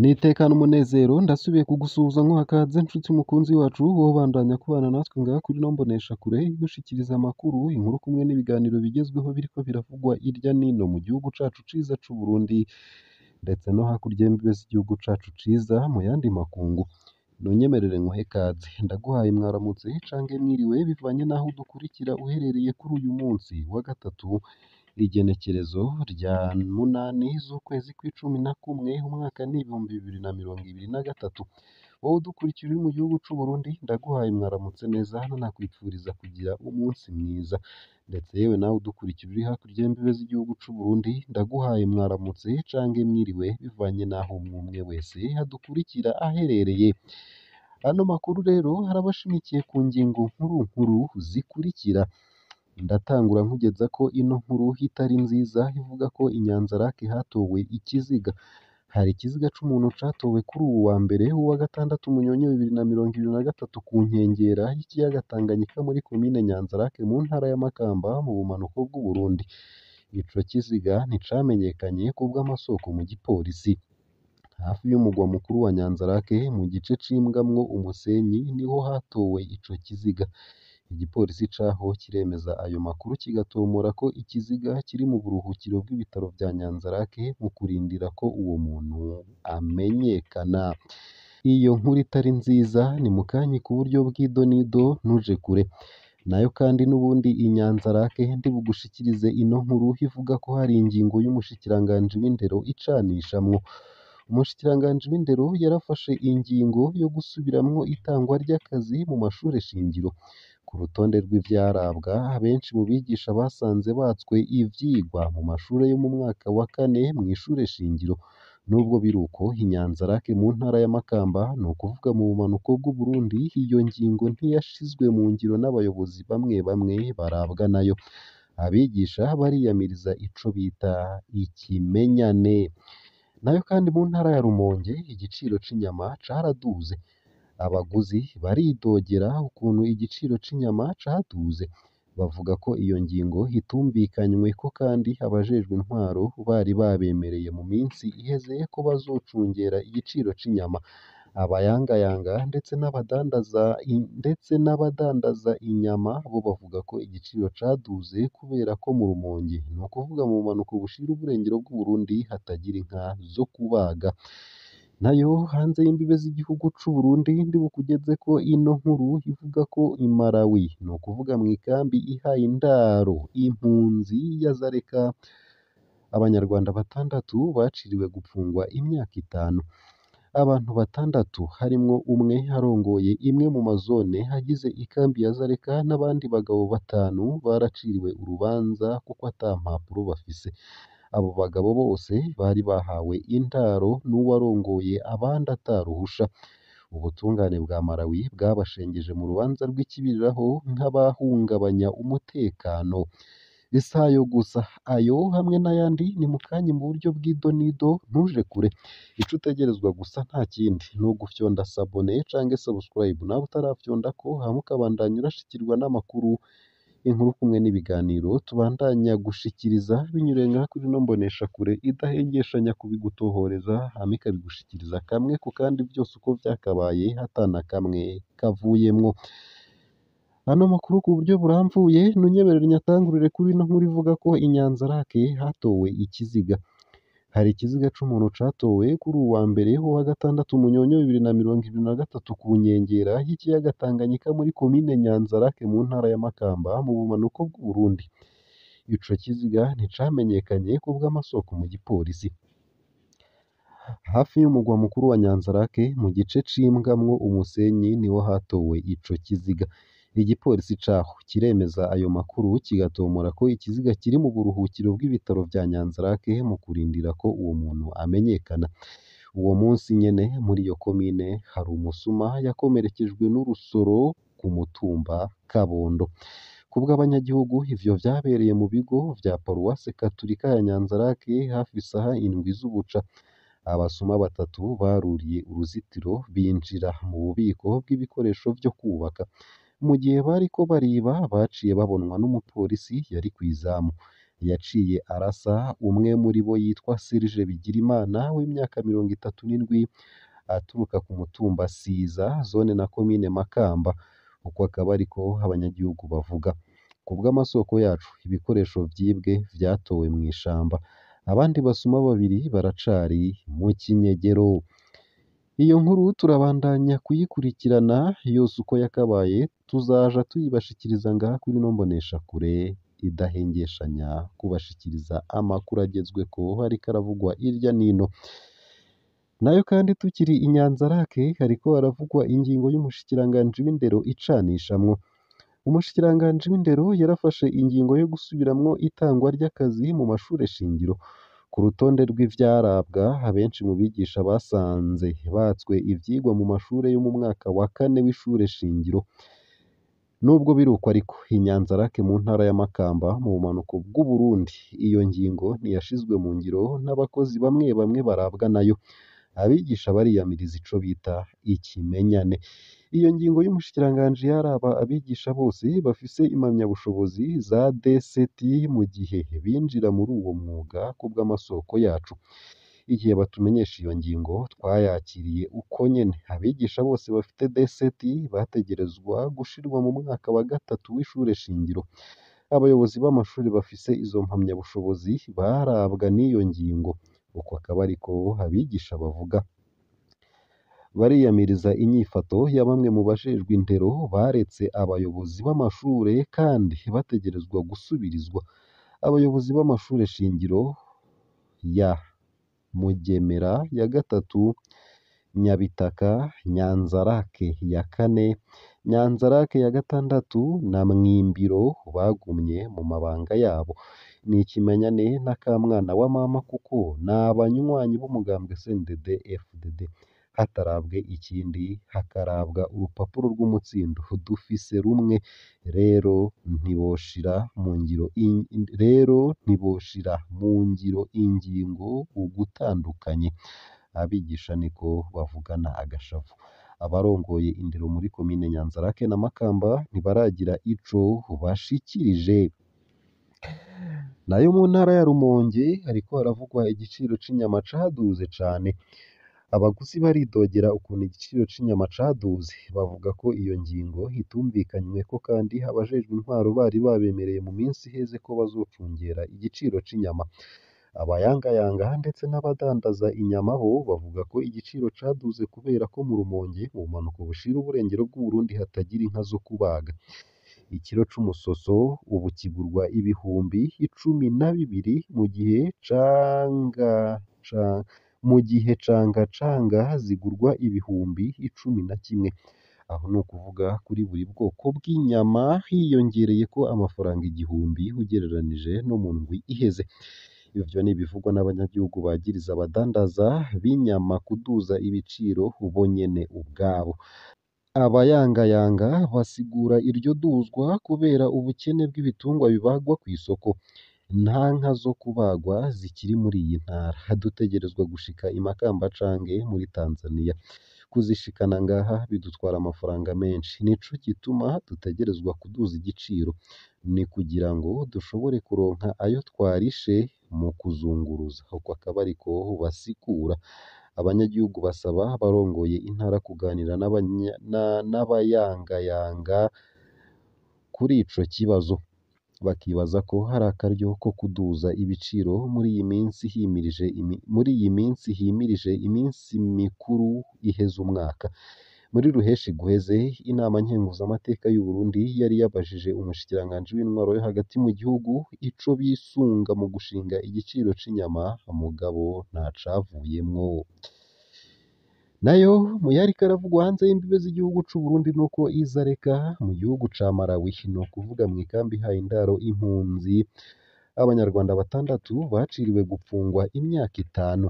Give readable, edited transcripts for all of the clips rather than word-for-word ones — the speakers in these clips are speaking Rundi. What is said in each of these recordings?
Nitekana umunezero ndasubiye kugusuhuza nkuha kaze nshuti mukunzi wacu wowe ubandanya kubana natwe ngaha kuri ino mboneshakure igushikiriza amakuru, inkuru kumwe n'ibiganiro bigezweho biriko biravugwa irya nino mu gihugu cacu ciza c'Uburundi ndetse no hakurya y'imbibe z'igihugu cacu ciza mu yandi makungu. Nunyemerere nkuhe kaze, ndaguhaye mwaramutse canke mwiriwe bivanye n'aho udukurikira uherereye kuri uyu munsi wa gatatu igenekerezo rya 8 z'ukwezi kw'icumi na kumwe umwaka ni 2023. Wowe udukurikira uri mu gihugu c'Uburundi ndaguhaye mwaramutse neza nanakwifuriza kugira umunsi mwiza, ndetse yewe nawe udukurikira uri hakurya y'imbibe z'igihugu c'Uburundi ndaguhaye mwaramutse canke mwiriwe bivanye n'aho umwe wese adukurikira aherereye. Ano makuru rero arabashimikiye ku ngingo nkuru nkuru zikurikira. Ndatangura nkugeza ko ino nkuru itari nziza ivuga ko i Nyanza-Lac hatowe ikiziga. Hari ikiziga c'umuntu catowe kuri uwu wa mbere w'uwa gatandatu Munyonyo 2023 ku nkengera y'ikiyaga Tanganyika muri komine Nyanza-Lac mu ntara ya Makamba mu bumanuko bw'Uburundi. Ico kiziga nticamenyekanye kubw'amasoko mu gipolisi. Hafi y'umugwa mukuru wa Nyanza-Lac mu gice cimbwamwo umusenyi niho hatowe ico kiziga. Igipolisi caho kiremeza ayo makuru kigatomora ko ikiziga kiri mu buruhukiro bw'ibitaro vya Nyanza-Lac mu kurindira ko uwo muntu amenyekana. Iyo nkuru itari nziza ni mukanyi ku buryo bw'idonido ntuje kure. Nayo kandi n'ubundi i Nyanza-Lac ndibugushikirize ino nkuru ivuga ko hari ingingo y'umushikiranganji w'indero icanishamwo. Umushikiranganji w'indero yarafashe ingingo yo gusubiramwo itangwa ry'akazi mu mashure shingiro. Ku rutonde rw'ivyarabwa, abenshi mu bigisha basanze batswe ivyigwa mu mashure yo mu mwaka wa kane mw'ishure shingiro. Nubwo biruko, i Nyanza-Lac mu ntara ya Makamba, ni ukuvuga mu bumanuko bw'Uburundi, iyo ngingo ntiyashizwe mu ngiro n'abayobozi bamwe bamwe barabwa nayo. Abigisha bariyamiriza ico bita ikimenyane. Nayo kandi mu ntara ya Rumonge igiciro c'inyama caraduze. Abaguzi baridogera ukuntu igiciro c'inyama caduze. Bavuga ko iyo ngingo itumvikanyweko kandi abajejwe intwaro bari babemereye mu minsi iheze ko bazocungera igiciro c'inyama. Abayangayanga ndetse n'abadandaza inyama bo bavuga ko igiciro caduze kubera ko mu Rumonge, ni ukuvuga mu bumanuko bushira uburengero bw'Uburundi, hatagira inka zo kubaga. Nayo hanze y'imbibe z'igihugu c'Uburundi ndibukugezeko ino nkuru ivuga ko i Malawi, ni ukuvuga mw'ikambi ihaye indaro impunzi ya Zareka, abanyarwanda batandatu baciriwe gupfungwa imyaka 5. Abantu batandatu harimwo umwe arongoye imwe mu mazone agize ikambi ya Zareka n'abandi bagabo 5 baraciriwe urubanza kuko ata mpapuro bafise. Abo bagabo bose bari bahawe indaro n'uwarongoye abandi ataruhusha. Ubutungane bwa Malawi bwabashengeje mu rubanza rw'ikibiriraho nk'abahungabanya umutekano. Si ayo gusa, ayo hamwe n'ayandi ni mukanyi mu buryo bw'idonido ntuje kure. Ico utegerezwa gusa nta kindi ni ugufyonda s'abonner canke subscribe nawe utarafyondako hama ukabandanya urashikirwa n'amakuru, inkuru kumwe n'ibiganiro tubandanya gushikiriza binyuriye ngaha kuri ino mboneshakure idahengeshanya kubigutohoreza hama ikabigushikiriza kamwe ku kandi vyose uko vyakabaye ata na kamwe kavuyemwo. Ano makuru ku buryo buramvuye nunyemerere nyatangurire kuri ino nkuru ivuga ko i Nyanza-Lac hatowe ikiziga. Hari ikiziga c'umuntu catowe kuri uwu wa mbere w'uwa gatandatu Munyonyo 2023 ku nkengera y'ikiyaga Tanganyika muri komine Nyanza-Lac mu ntara ya Makamba mu bumanuko bw'Uburundi. Ico kiziga nticamenyekanye kubw'amasoko mu gipolisi. Hafi y'umugwa mukuru wa Nyanza-Lac mu gice cimbwamwo umusenyi niho hatowe ico kiziga. Igipolisi caho kiremeza ayo makuru kigatomora ko ikiziga kiri mu buruhukiro bw'ibitaro vya Nyanza-Lac mu kurindira ko uwo muntu amenyekana. Uwo munsi nyene muri iyo komine hari umusuma yakomerekejwe n'urusoro ku mutumba Kabondo. Kubw'abanyagihugu ivyo vyabereye mu bigo vya paruwase Katurika ya Nyanza-Lac hafi isaha 7 z'ubuca. Abasuma batatu baruriye uruzitiro binjira mu bubiko bw'ibikoresho vyo kubaka. Mu gihe bariko bariba baciye babonwa n'umupolisi yari kw'izamu. Yaciye arasa umwe muri bo yitwa Serge Bigirimana w'imyaka 37 aturuka ku mutumba Siza, zone na komine Makamba. Uko akaba ariko abanyagihugu bavuga. Ku bw'amasoko yacu, ibikoresho vyibwe vyatowe mw'ishamba. Abandi basuma babiri baracari mu kinyegero. Iyo nkuru turabandanya kuyikurikirana yose uko yakabaye, tuzaja tuyibashikiriza ngaha kuri ino mboneshakure idahengeshanya kubashikiriza amakuru agezweko ariko aravugwa irya nino. Nayo kandi tukiri i Nyanzarake hariko haravugwa ingingo y'umushikiranganji w'indero icanishamwo. Umushikiranganji w'indero yarafashe ingingo yo gusubiramwo itangwa ry'akazi mu mashure shingiro. Ku rutonde rw'ivyarabwa, abenshi mu bigisha basanze batswe ivyigwa mu mashure yo mu mwaka wa kane w'ishure shingiro. Nubwo biruko ariko, i Nyanzarake mu ntara ya Makamba mu bumanuko bw'Uburundi, iyo ngingo ntiyashizwe mu ngiro n'abakozi bamwe bamwe barabwa nayo. Abigisha bariyamiriza ico bita ikimenyane. Iyo ngingo y'umushikiranganji yaraba abigisha bose bafise impamyabushobozi za DCT mu gihe binjira muri uwo mwuga ku bw'amasoko yacu. Igihe batumenyesha iyo ngingo twayakiriye uko nyene. Abigisha bose bafite DCT bategerezwa gushirwa mu mwaka wa gatatu w'ishure shingiro. Abayobozi b'amashuri bafise izo mpamyabushobozi barabwa n'iyo ngingo. Uko akaba ariko abigisha bavuga. Bariyamiriza inyifato ya bamwe mu bajejwe indero baretse abayobozi b'amashure kandi bategerezwa gusubirizwa. Abayobozi b'amashure shingiro ya Mugemera ya gatatu, Nyabitaka, Nyanzarake ya kane, Nyanzarake ya gatandatu na Mwimbiro bagumye mu mabanga yabo. Ni ikimenyane n'akamwana wa mama kuko ni abanywanyi b'umugambwe CNDD FDD. Hatarabwe ikindi hakarabwa urupapuro rw'umutsindo dufise rumwe, rero ntiboshira mu ngiro rero ntiboshira mu ngiro ingingo ugutandukanye. Abigisha niko bavugana agashavu. Abarongoye indero muri komine Nyanzarake na Makamba ntibaragira ico bashikirije. Nayo mu ntara ya Rumonge hariko haravugwa igiciro c'inyama caduze cane. Abaguzi baridogera ukuntu igiciro c'inyama caduze, bavuga ko iyo ngingo itumvikanyweko kandi abajejwe intwaro bari babemereye mu minsi iheze ko bazocungera igiciro c'inyama. Abayangayanga ndetse n'abadandaza inyama bo bavuga ko igiciro caduze kubera ko mu Rumonge mu bumanuko bushira uburengero bw'Uburundi hatagira inka zo kubaga. Ikiro c'umusoso ubu kigurwa 12,000 mu gihe cangacanga zigurwa 11,000. Aho ni ukuvuga kuri buri bwoko bw'inyama hiyongereyeko amafaranga 1,000 ugereranije no mu ndwi iheze. Ivyo ni ibivugwa n'abanyagihugu bagiriza abadandaza b'inyama kuduza ibiciro bo nyene ubwabo. Abayangayanga basigura iryo duzwa kubera ubukene bw'ibitungwa bibagwa kw'isoko. Nta nka zo kubagwa zikiri muri iyi ntara, dutegerezwa gushika i Makamba canke muri Tanzania. Kuzishikana ngaha bidutwara amafaranga menshi, nico gituma dutegerezwa kuduza igiciro. Ni kugira ngo dushobore kuronka ayo twarishe mu kuzunguruza. Uko akaba ariko basigura. Abanyagihugu basaba abarongoye intara kuganira n'abayangayanga kuri ico kibazo. Bakibaza ko hari akaryo ko kuduza ibiciro muri iyi minsi himirije muri iyi minsi himirije iminsi mikuru iheza umwaka. Muri ruheshi guheze, inama nkenguzamateka y'u Burundi yari yabajije umushikiranganji w'intwaro yo hagati mu gihugu ico bisunga mu gushinga igiciro c'inyama, mugabo ntacavuyemwo. Nayo mu yariko aravugwa hanze y'imbibe z'igihugu c'u Burundi nuko Izareka mu gihugu ca Malawi, ni ukuvuga mw'ikambi ihaye indaro impunzi, abanyarwanda batandatu baciriwe gupfungwa imyaka 5.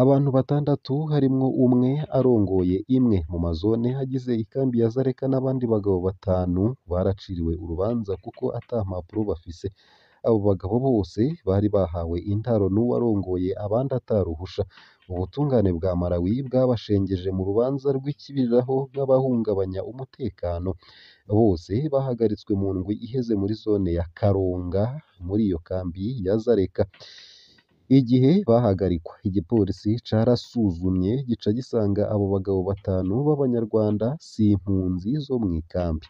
Abantu batandatu harimwo umwe arongoye imwe mu mazone agize ikambi ya Zareka n'abandi bagabo 5 baraciriwe urubanza kuko ata mpapuro bafise. Abo bagabo bose bari bahawe indaro n'uwarongoye abandi ataruhusha. Ubutungane bwa Malawi bwabashengeje mu rubanza rw'ikibiriraho nk'abahungabanya umutekano. Bose bahagaritswe mu ndwi iheze muri zone ya Karonga muri iyo kambi ya Zareka. Igihe bahagarikwa, igipolisi carasuzumye gica gisanga abo bagabo batanu b'Abanyarwanda si impunzi zo mw'ikambi.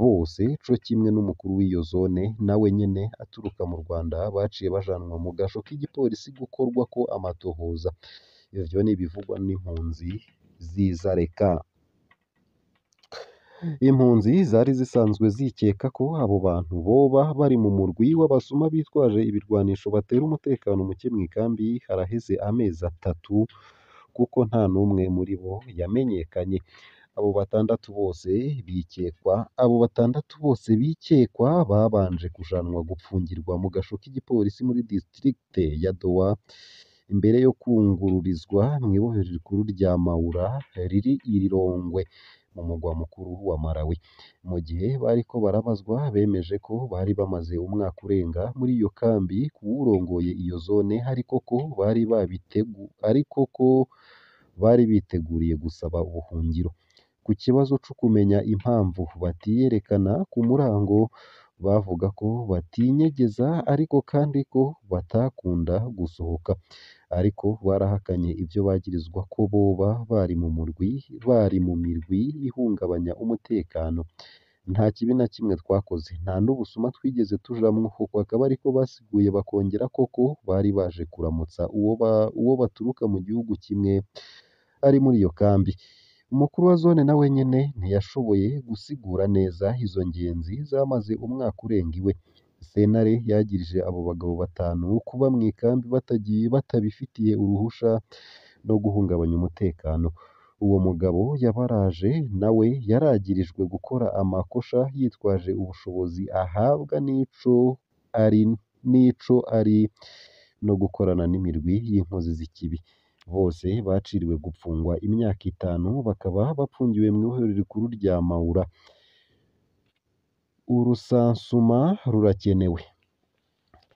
Bose co kimwe n'umukuru w'iyo zone nawe nyene aturuka mu Rwanda baciye bajanwa mu gasho k'igipolisi gukorwako amatohoza. Ivyo ni ibivugwa n'impunzi z'i Zareka. Impunzi zari zisanzwe zikeka ko abo bantu boba bari mu murwi w'abasuma bitwaje ibirwanisho batera umutekano muke mw'ikambi haraheze amezi atatu kuko nta n'umwe muri bo yamenyekanye. Abo batandatu bose bikekwa babanje kujanwa gupfungirwa mu gasho k'igipolisi muri district ya Dowa imbere yo kungururizwa mw'ibohero rikuru rya Maura riri i Lilongwe mu mugwa mukuru wa Malawi. Mu gihe bariko barabazwa bemeje ko bari bamaze umwaka urenga muri iyo kambi kuwurongoye iyo zone ariko ko bari biteguriye gusaba ubuhungiro. Ku kibazo co kumenya impamvu batiyerekana ku murango, bavuga ko batinyegeza ariko kandi ko batakunda gusohoka. Ariko barahakanye ivyo bagirizwa ko boba bari mu mirwi ihungabanya umutekano. Nta kibi na kimwe twakoze, nta n'ubusuma twigeze tujamwo, uko akaba ariko basiguye bakongera koko bari baje kuramutsa uwo baturuka mu gihugu kimwe ari muri iyo kambi. Umukuru wa zone nawe nyene ntiyashoboye gusigura neza izo ngenzi zamaze umwaka urenga iwe. Sentare yagirije abo bagabo batanu kuba mw'ikambi batagiye batabifitiye uruhusha no guhungabanya umutekano. Uwo mugabo yabaraje nawe yaragirijwe gukora amakosha yitwaje ubushobozi ahabwa n'ico ari no gukorana n'imirwi y'inkozi z'ikibi. Bose baciriwe gupfungwa imyaka itanu bakaba bapfungiwe mw'ibohero rikuru rya Maura. Urusansuma rurakenewe.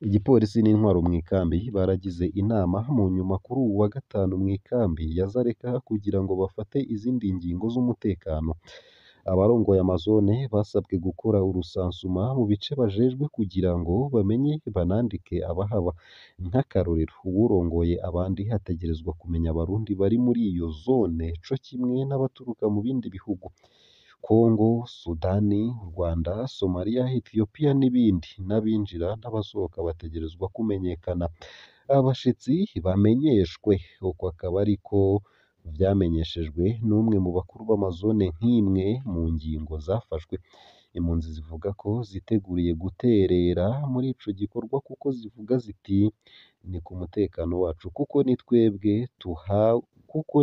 Igipolisi n'intwaro mw'ikambi baragize inama mu nyuma kuri uwu wa gatanu mw'ikambi ya Zareka kugira ngo bafate izindi ngingo z'umutekano. Abarongoye amazone basabwe gukora urusansuma mu bice bajejwe kugira ngo bamenye banandike abahaba. Nk'akarorero, uwurongoye abandi ategerezwa kumenya Abarundi bari muri iyo zone co kimwe n'abaturuka mu bindi bihugu: Congo, Sudani, Rwanda, Somalia, Ethiopia n'ibindi. N'abinjira n'abasohoka bategerezwa kumenyekana. Abashitsi bamenyeshwe. Uko akaba ariko vyamenyeshejwe n'umwe mu bakuru b'amazone nk'imwe mu ngingo zafashwe. Impunzi zivuga ko ziteguriye guterera muri ico gikorwa kuko zivuga ziti: "Ni ku mutekano wacu kuko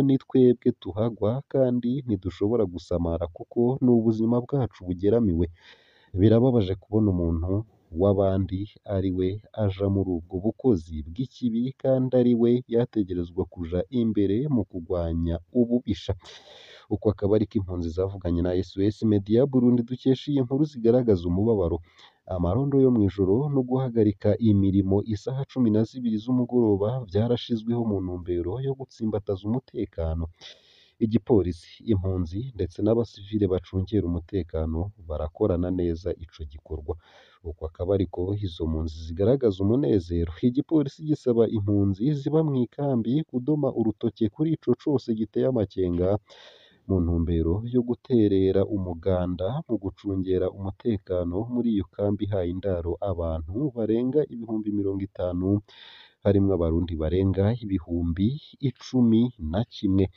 ni twebwe tuhagwa kandi ntidushobora gusamara kuko ni ubuzima bwacu bugeramiwe. Birababaje kubona umuntu w'abandi ari we aja muri ubwo bukozi bw'ikibi kandi ari we yategerezwa kuja imbere mu kugwanya ububisha." Uko akaba ariko impunzi zavuganye na SOS Media Burundi dukesha iyi nkuru zigaragaza umubabaro. Amarondo yo mw'ijoro no guhagarika imirimo isaha 12 z'umugoroba vyarashizweho mu ntumbero yo gutsimbataza umutekano. Igipolisi, impunzi ndetse n'abasivile bacungera umutekano barakorana neza ico gikorwa. Uko akaba ariko izo mpunzi zigaragaza umunezero. Igipolisi gisaba impunzi ziba mw'ikambi kudoma urutoke kuri ico cose giteye amakenga mu ntumbero yo guterera umuganda mu gucungera umutekano muri iyo kambi ihaye indaro abantu barenga 50,000 harimwo Abarundi barenga 11,000.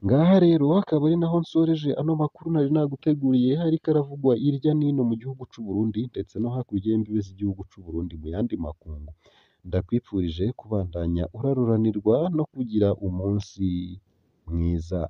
Ngaha rero akaba ari naho nsoreje ano makuru nari naguteguriye ariko aravugwa hirya n'ino mu gihugu c'u Burundi ndetse no hakurya y'imbibe z'igihugu c'u Burundi mu yandi makungu. Ndakwifurije kubandanya uraruranirwa no kugira umunsi mwiza.